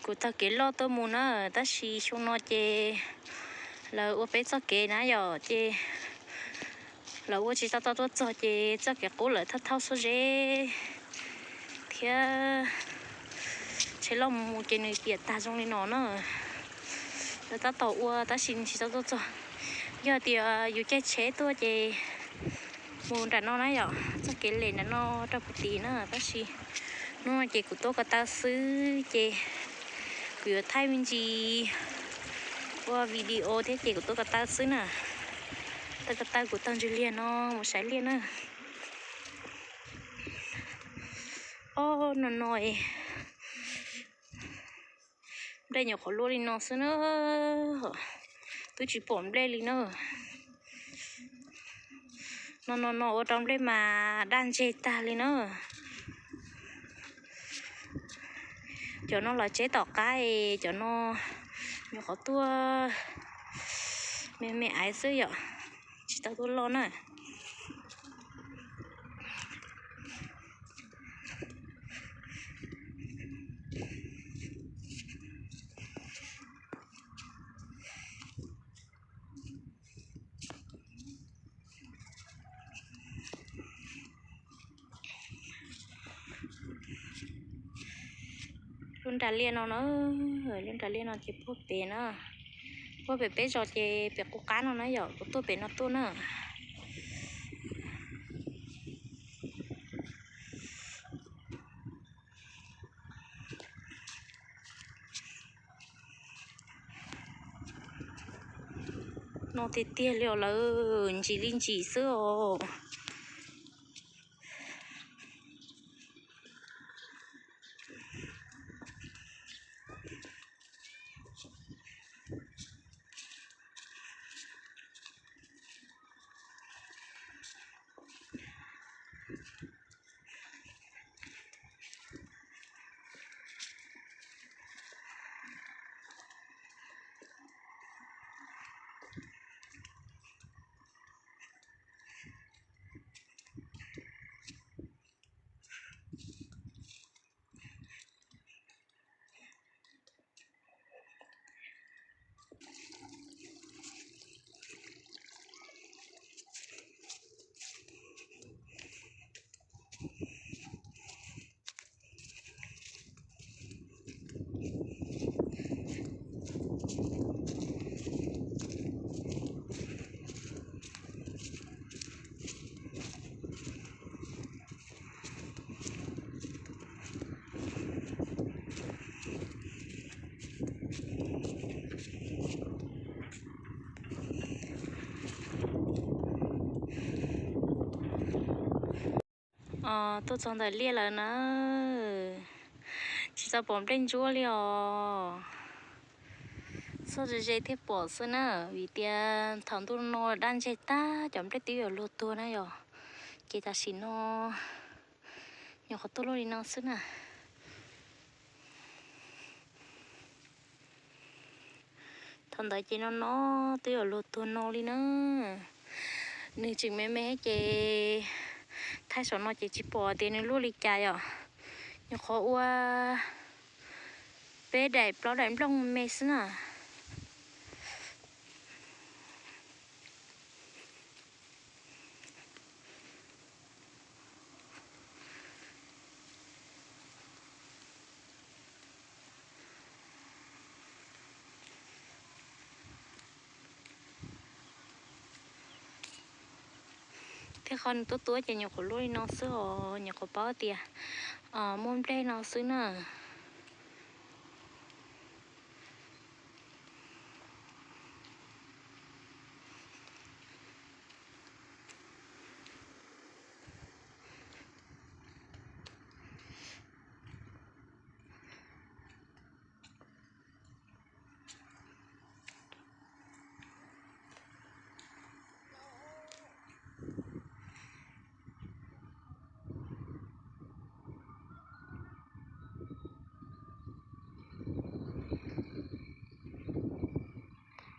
Kuv taug kev loj tuaj mus na, tab sis xyoo no ces lawv ua peb txoj kev na yom, ces lawv ua tsis tau tau tuaj txog ces txoj kev qub lawm thauj thauj xuab zeb thiab tsheb loj mus mus ces nws tiam tag zoo li no na. Lawv tab tom ua tab sis nws tsis tau tuaj txog. Yog tias yus caij tsheb tuaj ces mus nram no na yom, txoj kev lem nram no rau puag tim na, tab sis hnub no ces kuv tuaj ko taw xwb ces kuv yuav thaij me ntsis ua video thiab ces kuv tuaj ko taw xwb na. Tuaj ko taw kuv taug ntsws liag no mus saib liaj na. Ob, no no nplej nyuam qhuav luaj li no xwb na, twb tsis pom nplej li na. No no no ua rau nplej mas daj ntseg tag li na. Cov no los tseb tom qab es cov no nyuam qhuav tuaj me me aiv xwb yom, tsis tau tuaj loj na. Lub nra liaj no na, lub nra liaj no ces puag pem na, puag pem peb zos ces pem qub qab no na yom, kuv tuaj pem no tuaj na. No tiag tiag li os, lawv ntsim li ntsim xwb os. Tuaj txog ntawm liaj lawm na, tsis tau pom nplej ntsuab li os. Txog ze ze thiaj pom xwb na, vim tias thaum ntuj no daj ntseg tag cov nplej twb yuav luag tuag na yom. Ces tam sim no nyuam qhuav tuaj luaj li no xwb na. Thaum ntawd ces no no twb yuav luag tuag no li na. Nws tseem me me ces thaij saum no ces tsis pom tias nws luaj li cas yom. Nyuam qhuav ua peb daim plaub daim nplooj me xwb na. Thiab qhov nws tuab tuab ces nyuam qhuav luaj li no xwb os, nyuam qhuav paub tias muaj nplej no xwb na.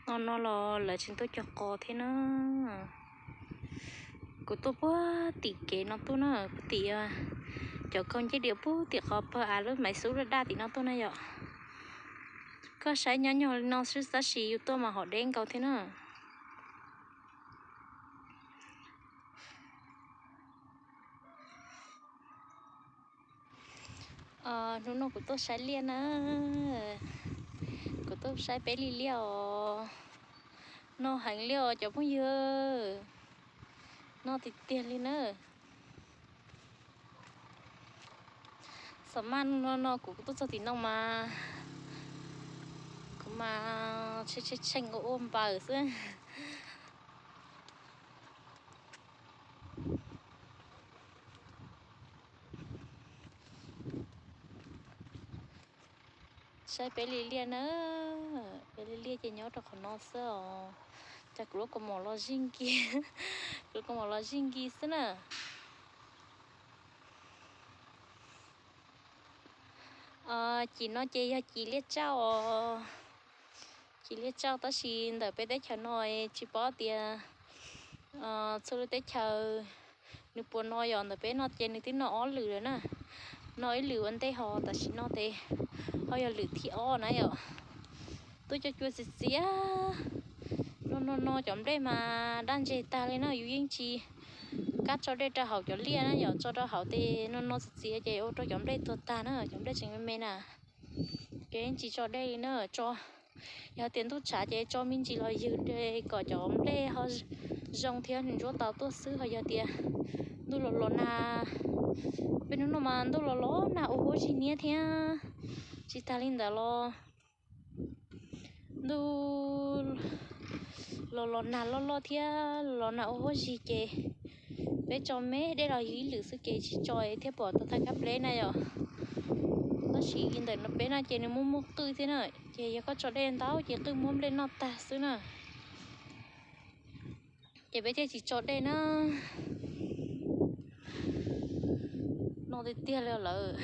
No no los lawv tseem tuaj cog qos thiab na. Kuv tuaj puag tim kev no tuaj na, puag tim cov kaug ncej diam puag tim qhov pawg av lub maiv xub daj daj tim no tuaj na yom. Koj saib nyob nyuag li no xwb tab sis yus tuaj mas hom deb nkaus thiab na. Hnub no kuv tuaj saib liaj na, kuv tuaj saib peb li liaj os. No heev li os cov phooj ywg, no tiag tiag li na. Xam maj no no kuv tuaj txog tim no mas kuv mas tshee tshee ua ua npaws xwb. Saib peb li liaj na, peb li liaj ces nyob rau qhov no xwb os. Cas kuv lub kaus mom los zij nki, kuv lub kaus mom los zij nki xwb na. Cim no ces yog cim liaj tsauj os. Cim liaj tsauj tab sis ntawm peb teb chaws no tsis paub tias txhua lub teb chaws nws puas no yom. Ntawm peb no ces nws twb no ob lwm lawm na. No ib lwm ua ntej ho tam sim no ces ho yog lwm thib ob na yom. Tuaj cov cua txias txias, no no no cov nplej mas daj ntseg tag li na, yus yeej tsis kam tso dej rau hauv cov liaj na yom, tso rau hauv ces no no txias txias ces ua rau cov nplej tuag tag na, cov nplej tseem me me na. Ces yeej tsis tso dej li na, tso, yog tias ntuj tshav ces tso me ntsis los ywg kom cov nplej ho zoo thiab ntsuab tau tuaj xwb. Ho yog tias ntuj los los nag, peb hnub no mas ntuj los los nag ua huab zig niab thiab. Tsis tas li ntawd los ntuj los los nag loj loj thiab los nag ua huab zig ces peb tso me dej los ywg ib lwm xwb ces tsis tso thiab pom tau tag kab pleb na yom. Tab sis ntawm no peb no ces nws muaj muaj qwj thiab na, ces yog koj tso dej ntau ces qwj muab nplej noj tag xwb na. Ces peb thiaj tsis tso dej na. No tiag tiag li lawm.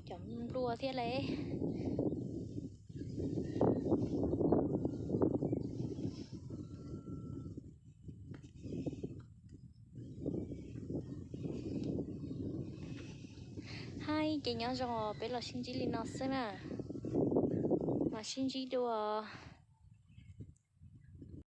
Cov nplua thiab le. Hais ces nyob zoo, peb los sib ntsib li no xwb na. Mas sib ntsib dua.